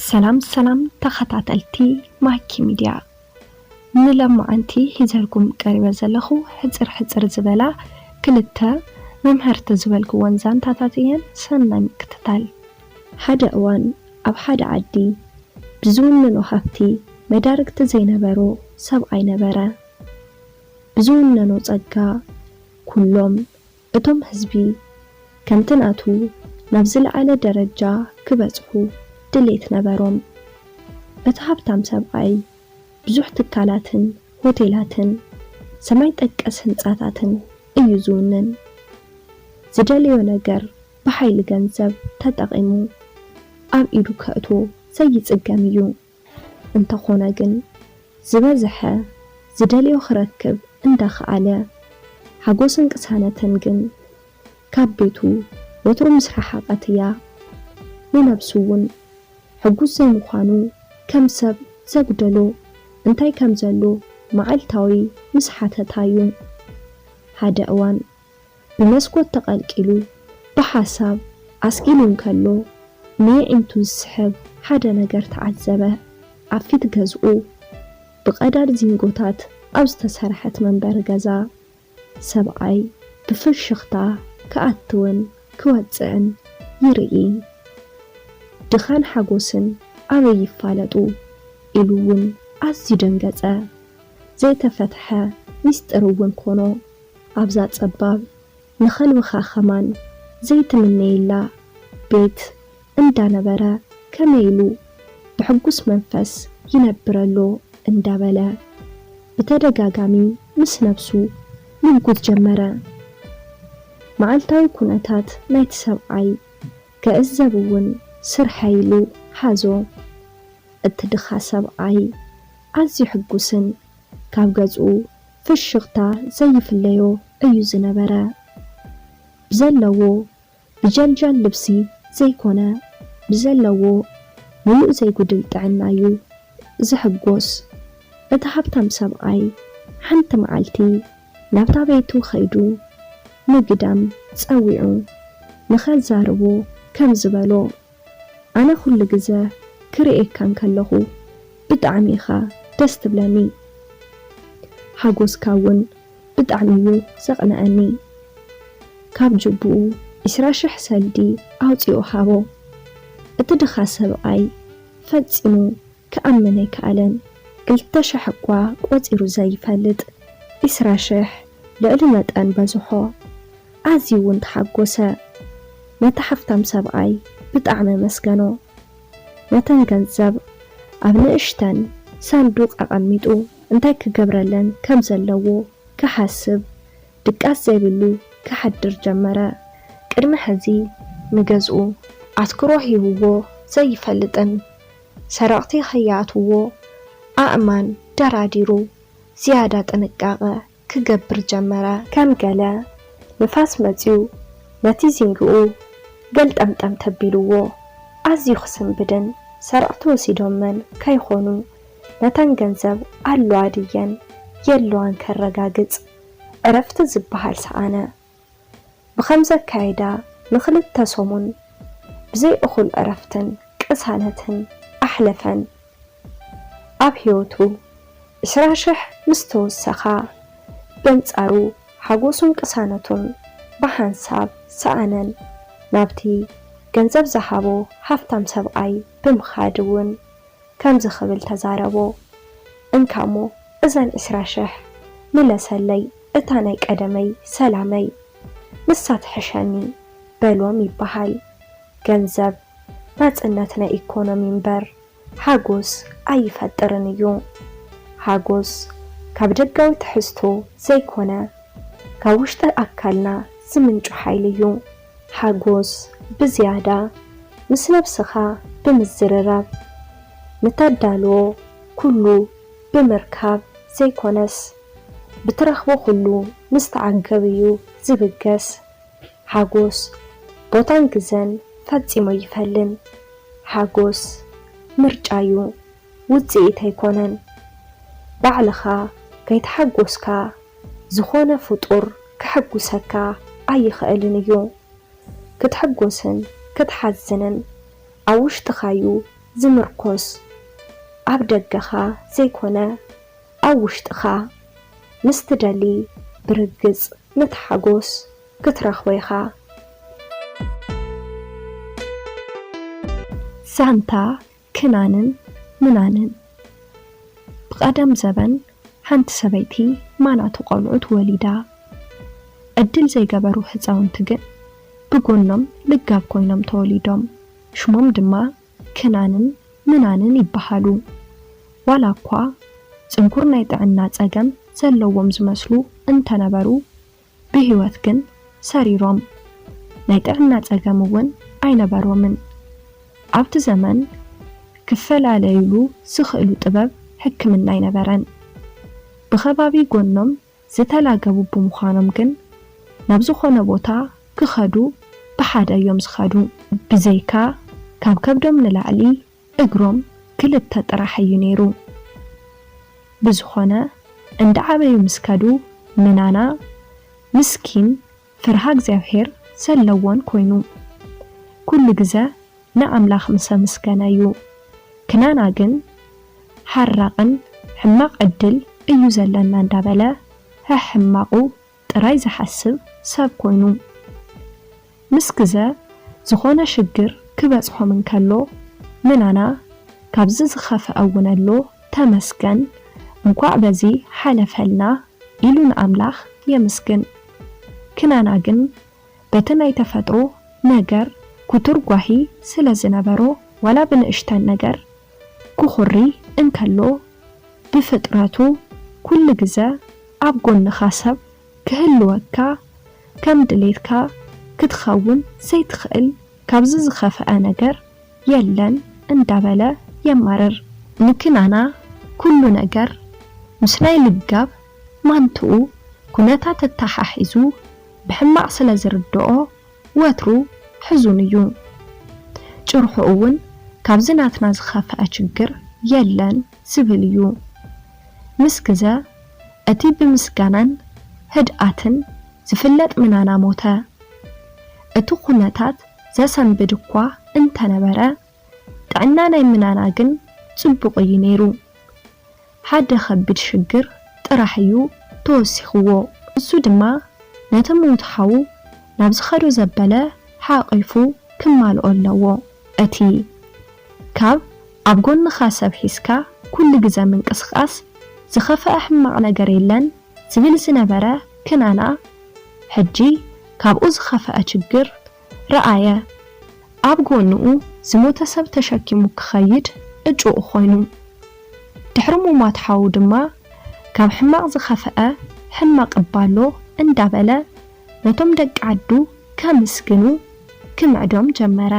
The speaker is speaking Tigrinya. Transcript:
ሰላም ሰላም ተኸታተልቲ ማኪ ሚድያ፣ ንሎማዓንቲ ሒዘልኩም ቀሪበ ዘለኹ ሕጽር ሕጽር ዝበላ ክልተ መምሀርቲ ዝበልክወን ዛንታታት እየን። ሰናይ ምክትታል። ሓደ እዋን ኣብ ሓደ ዓዲ ብዝውንኖ ሃብቲ መዳርግቲ ዘይነበሮ ሰብኣይ ነበረ። ብዝውነኖ ጸጋ ኩሎም እቶም ህዝቢ ከምቲ ናቱ ናብ ዝለዓለ ደረጃ ክበጽሑ ድሌት ነበሮም። እቲ ሃብታም ሰብኣይ ብዙሕ ትካላትን ሆቴላትን ሰማይ ጠቀስ ህንጻታትን እዩ ዝውንን። ዝደለዮ ነገር ብሓይሊ ገንዘብ ተጠቒሙ ኣብ ኢዱ ከእትዎ ዘይጽገም እዩ። እንተኾነ ግን ዝበዝሐ ዝደልዮ ክረክብ እንዳኸኣለ፣ ሓጎስን ቅሳነትን ግን ካብ ቤቱ ወትሩ ምስ ረሓቐት እያ። ንነብሱ እውን ሕጉስ ዘይምዃኑ፣ ከም ሰብ ዘጉደሎ እንታይ ከም ዘሎ መዓልታዊ ምስ ሓተታ እዩ። ሓደ እዋን ብመስኮት ተቐልቂሉ ብሓሳብ ኣስጊሉ እንከሎ፣ ንየዒንቱ ዝስሕብ ሓደ ነገር ተዓዘበ። ኣብ ፊት ገዝኡ ብቐዳድ ዚንጎታት ኣብ ዝተሰርሐት መንበሪ ገዛ፣ ሰብኣይ ብፍሽኽታ ክኣትውን ክወጽእን ይርኢ። ድኻን ሓጎስን ኣበይ ይፋለጡ ኢሉ እውን ኣዝዩ ደንገጸ። ዘይተፈትሐ ሚስጥር እውን ኮኖ። ኣብዛ ጸባብ ንኸልብኻ ኸማን ዘይትምነየላ ቤት እንዳነበረ ከመይ ኢሉ ብሕጉስ መንፈስ ይነብር ኣሎ እንዳበለ ብተደጋጋሚ ምስ ነብሱ ይምጉት ጀመረ። መዓልታዊ ኩነታት ናይቲ ሰብኣይ ክዕዘብ እውን ስርሐይ ኢሉ ሓዞ። እቲ ድኻ ሰብኣይ ኣዝዩ ሕጉስን ካብ ገጽኡ ፍሽኽታ ዘይፍለዮ እዩ ዝነበረ። ብዘለዎ ብጀልጃል ልብሲ ዘይኮነ፣ ብዘለዎ ምሉእ ዘይጉድል ጥዕና እዩ ዝሕጎስ። እቲ ሃብታም ሰብኣይ ሓንቲ መዓልቲ ናብታ ቤቱ ኸይዱ ንግዳም ጸዊዑ ንኸዛርቦ ከምዚ በሎ፣ ኣነ ኩሉ ግዘ ክርእየካ እንከለኹ ብጣዕሚ ኢኻ ደስ ትብለኒ። ሓጎስካ እውን ብጣዕሚ እዩ ዘቕንኣኒ። ካብ ጅቡኡ ዒስራ ሽሕ ሰልዲ ኣውጺኡ ሃቦ። እቲ ድኻ ሰብኣይ ፈጺሙ ክኣምን ኣይከኣለን። ክልተ ሽሕ እኳ ቆጺሩ ዘይፈልጥ ዒስራ ሽሕ ልዕሊ መጠን በዝሖ። ኣዝዩ እውን ተሓጎሰ። ነቲ ሃፍታም ሰብኣይ ብጣዕሚ ኣመስገኖ። ነተን ገንዘብ ኣብ ንእሽተን ሳንዱቕ ኣቐሚጡ እንታይ ክገብረለን ከም ዘለዎ ክሓስብ ድቃስ ዘይብሉ ክሓድር ጀመረ። ቅድሚ ሕዚ ንገዝኡ ኣትኩሮ ሂብዎ ዘይፈልጥን ሰረቕቲ ከይኣትውዎ ኣእማን ደራዲሩ ዝያዳ ጥንቃቐ ክገብር ጀመረ። ከም ገለ ንፋስ መጺኡ ነቲ ዚንግኡ ገልጠምጠም ተቢልዎ ኣዝዩ ክስንብድን ሰረቕቲ ወሲዶመን ከይኾኑ ነተን ገንዘብ ኣለዋ ድየን የለዋን ከረጋግጽ ዕረፍቲ ዝበሃል ሰኣነ። ብኸምዚ ኣካይዳ ንኽልተ ሰሙን ብዘይ እኹል ዕረፍትን ቅሳነትን ኣሕለፈን። ኣብ ህይወቱ ዕስራ ሽሕ ምስ ተወሰኻ፣ በንጻሩ ሓጎሱን ቅሳነቱን ብሓንሳብ ሰኣነን። ናብቲ ገንዘብ ዝሃቦ ሃፍታም ሰብኣይ ብምኻድ እውን ከምዚ ክብል ተዛረቦ፣ እንካሞ እዘን ዕስራ ሽሕ ምለሰለይ እታ ናይ ቀደመይ ሰላመይ፣ ንሳ ትሕሸኒ በሎም ይበሃል። ገንዘብ ናጽነት ናይ ኢኮኖሚ እምበር ሓጎስ ኣይፈጥርን እዩ። ሓጎስ ካብ ደጋዊ ትሕዝቶ ዘይኮነ፣ ካብ ውሽጢ ኣካልና ዝምንጩ ሓይሊ እዩ። ሓጎስ ብዝያዳ ምስ ነብስኻ ብምዝርራብ፣ ንተዳልዎ ኩሉ ብምርካብ ዘይኮነስ፣ ብትረኽቦ ኩሉ ምስ ተዓገብ እዩ ዝብገስ። ሓጎስ ቦታን ግዘን ፈጺሙ ኣይፈልን። ሓጎስ ምርጫ እዩ፣ ውጽኢት ኣይኮነን። ባዕልኻ ከይተሓጎስካ ዝኾነ ፍጡር ከሐጉሰካ ኣይኽእልን እዩ። ክትሕጎስን ክትሓዝንን ኣብ ውሽጥኻ'ዩ ዝምርኮስ፣ ኣብ ደገኻ ዘይኮነ ኣብ ውሽጥኻ ምስ ትደሊ ብርግጽ ነቲ ሓጎስ ክትረኽቦ ኢኻ። ዛንታ ክናንን ምናንን። ብቐደም ዘበን ሓንቲ ሰበይቲ ማናቱ ቆልዑት ወሊዳ። ዕድል ዘይገበሩ ህፃውንቲ ግን ብጎኖም ልጋብ ኮይኖም ተወሊዶም። ሽሞም ድማ ክናንን ምናንን ይበሃሉ። ዋላ እኳ ጽንኩር ናይ ጥዕና ጸገም ዘለዎም ዝመስሉ እንተነበሩ፣ ብህይወት ግን ሰሪሮም። ናይ ጥዕና ጸገም እውን ኣይነበሮምን። ኣብቲ ዘመን ክፈላለዩሉ ዝኽእሉ ጥበብ ሕክምና ኣይነበረን። ብኸባቢ ጎኖም ዝተላገቡ ብምዃኖም ግን ናብ ዝኾነ ቦታ ክኸዱ ብሓደ እዮም ዝኸዱ። ብዘይካ ካብ ከብዶም ንላዕሊ እግሮም ክልተ ጥራሕ እዩ ነይሩ። ብዝኾነ እንዳዓበዩ ምስ ከዱ ምናና ምስኪን ፍርሃ እግዚኣብሔር ዘለዎን ኮይኑ ኩሉ ግዘ ንኣምላኽ ምስ ኣመስገነ እዩ። ክናና ግን ሓራቕን ሕማቕ ዕድል እዩ ዘለና እንዳበለ ሕሕማቑ ጥራይ ዝሓስብ ሰብ ኮይኑ። ምስ ግዘ ዝኾነ ሽግር ክበጽሖም እንከሎ ምናና ካብዚ ዝኸፍአ እውን ኣሎ፣ ተመስገን፣ እንኳዕ በዚ ሓለፈልና ኢሉ ንኣምላኽ የመስግን። ክናና ግን በቲ ናይ ተፈጥሮ ነገር ኩቱር ጓሂ ስለ ዝነበሮ ዋላ ብንእሽተን ነገር ክኹሪ እንከሎ ብፍጥረቱ ኩሉ ግዘ ኣብ ጎንኻ ሰብ ክህልወካ ከም ድሌትካ ክትኸውን ዘይትኽእል ካብዚ ዝኸፍአ ነገር የለን እንዳበለ የማርር። ንክናና ኩሉ ነገር ምስ ናይ ልጋብ ማንትኡ ኩነታት ተተሓሒዙ ብሕማቕ ስለ ዝርድኦ ወትሩ ሕዙን እዩ። ጭርሑ እውን ካብዚ ናትና ዝኸፍአ ችግር የለን ዝብል እዩ። ምስ ግዘ እቲ ብምስጋናን ህድኣትን ዝፍለጥ ምናና ሞተ። እቲ ኩነታት ዘሰንብድ እኳ እንተነበረ ጥዕና ናይ ምናና ግን ጽቡቕ እዩ ነይሩ። ሓደ ከቢድ ሽግር ጥራሕ እዩ ተወሲኽዎ። እሱ ድማ ነቲ ምዉት ሓዉ ናብ ዝኸዶ ዘበለ ሓቒፉ ክማልኦ ኣለዎ። እቲ ካብ ኣብ ጎንኻ ሰብ ሒዝካ ኩሉ ግዘ ምንቅስቓስ ዝኸፍአ ሕማቕ ነገር የለን ዝብል ዝነበረ ክናና ሕጂ ካብኡ ዝኸፍአ ችግር ረኣየ። ኣብ ጎንኡ ዝሞተ ሰብ ተሸኪሙ ክኸይድ እጩኡ ኮይኑ። ድሕሪ ሙማት ሓዉ ድማ ካብ ሕማቕ ዝኸፍአ ሕማቕ እባ ኣሎ እንዳበለ ነቶም ደቂ ዓዱ ከምስግኑ ክምዕዶም ጀመረ።